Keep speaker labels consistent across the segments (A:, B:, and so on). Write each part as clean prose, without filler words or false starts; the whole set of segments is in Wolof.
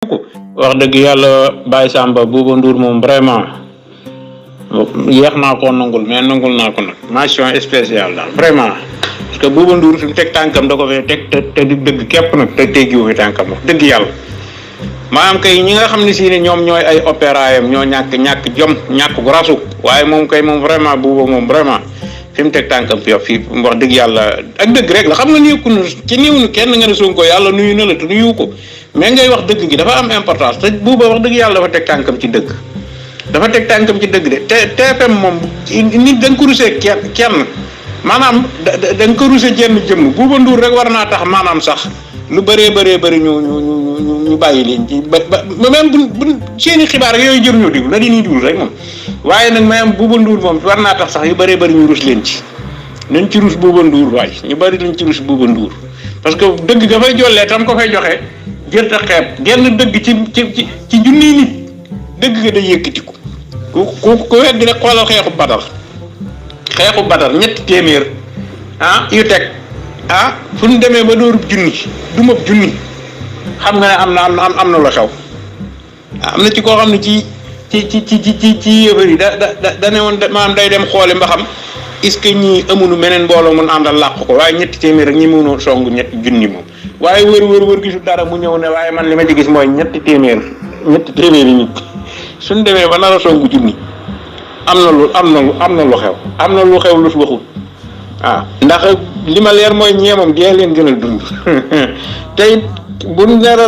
A: ko. wax dëgg yàlla Baye Samba Bouba Ndour moom vraiment yéex naa koo nangul mais nangul naa ko nag mention spéciale daal vraiment parce que Bouba Ndour fi mu teg tànkam da ko fee teg te di dëgg képp nag te teggiwu fi tànkam wax dëgg yàlla maanaam kay ñi nga xam ne si ne ñoom ñooy ay opéra yam ñoo ñàkk jom ñàkk gu rasu waaye moom kay moom vraiment Bouba moom vraiment fi mu teg tànkam fii wax dëgg yàlla ak dëgg rek la xam nga néew ci néew nu kenn nga ne Sonko yàlla nuyu na la te nuyu ko mais ngay wax dëgg gi dafa am importance te Bouba wax dëgg yàlla dafa teg tànkam ci dëgg dafa teg tànkam ci dëgg de te TFM moom nit da nga ko rusee kenn maanaam da nga ko rusee jenn jëmm Bouba Ndour rek war naa tax maanaam sax lu bëree ñu bàyyi leen ci ba même bu seeni xibaar yooyu jëruñoo diglu na di ñuy diglu rek moom waaye nag même Bouba Ndour moom war naa tax sax yu bëree bëri ñu rus leen ci nañ ci rus Bouba Ndour waaye ñu bëri nañ ci rus Bouba Ndour parce que dëgg dafay jollee tam ko fay joxe jërta xeeb genn dëgg ci junniy nit dëgg ga day yëkkatiku ku weddi rek xoolal xeexu Badar ñetti téeméer yu teg fu ñu demee ba dóorub junni du mab junni xam nga ne am na lu xew am na ci koo xam ne ci yëfër yi da ne woon maanaam day dem xooli mba xam est-ce que ñii amuñu meneen mbooloo mun àndal làq ko waaye ñetti téeméer rek ñi mënoo songu ñetti junni moom waaye wër gisul dara mu ñëw ne waaye man li ma ci gis mooy ñetti téeméer yi nit suñ demee ba nar a songu junni am na lu xew am na lu xew lu waxul waaw ndax li ma leer mooy ñeemam dee leen gën a dund tey buñ nar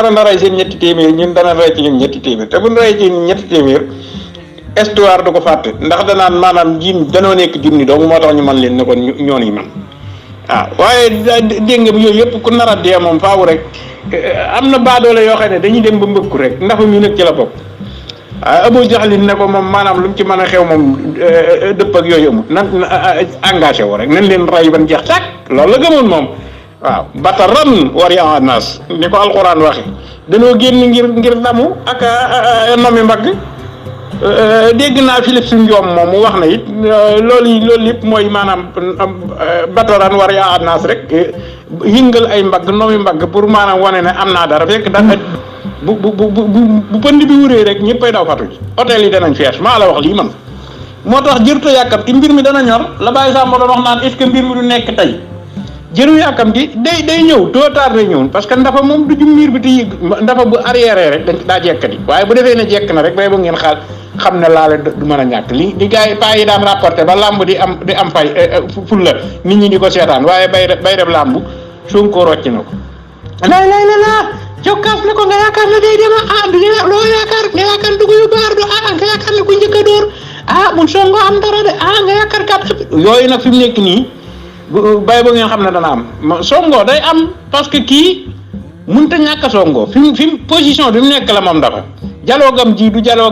A: a ray seen ñetti téeméer ñun dana ray ci ñun ñetti téeméer te buñ ray ci ñun ñetti téeméer histoire du ko fàtte ndax danaan maanaam jiin danoo nekk junni dong moo tax ñu man leen ne kon ñoon yi man waaye dégg nga yooyu yëpp ku nar a dee moom faawu rek am na baadoole yoo xam ne dañuy dem ba mbëkku rek ndax mi nag ci la bokk Abu Jahlin ne ko moom maanaam lu mu ci mën a xew moom dëpp ak yooyu amul nan engagé wu rek nañ leen ray ban jeex tàkk loolu la gëmoon moom waaw bataran wari'a nas ni ko alxuraan waxe danoo génn ngir damu ak nomi mbagg dégg naa Philippe Ndiom moom mu wax na it loolu yëpp mooy maanaam bataran wari'a nas rek yëngal ay mbagg nomi mbagg pour maanaam wane ne am naa dara fekk da bu pënd bi wuree rek ñëppay daw fatu ji hôtel yi danañ fees maa la wax lii man moo tax jërto yàkkamti mbir mi dana ñor la Baye Samba doon wax naan est-ce que mbir mi du nekk tey jëru yàkkamti day ñëw tôt tard day ñëw parce que ndafa moom du jum miir bi te yëg ndafa bu arrière rek daa jekkati waaye bu defee ne jekk na rek bay ba ngeen xam ne laale du mën a ñàkk li gars yi paa yi daan rapporté ba làmb di am fay ful la nit ñi di ko seetaan waaye bay def làmb Sonko rocc na ko lay jokkaas na ko nga yaakaar ne day dem du loo yaakaar nga yaakaar dugg yu baar du nga yaakaar ne ku njëkk a door mun songo am dara de nga yaakaar kat yooyu nag fi mu nekk nii bay ba ngeen xam ne dana am songo day am parce que kii mënut a ñàkk a songo fi mu position bi mu nekk la moom dafa jaloo gam ji du jaloo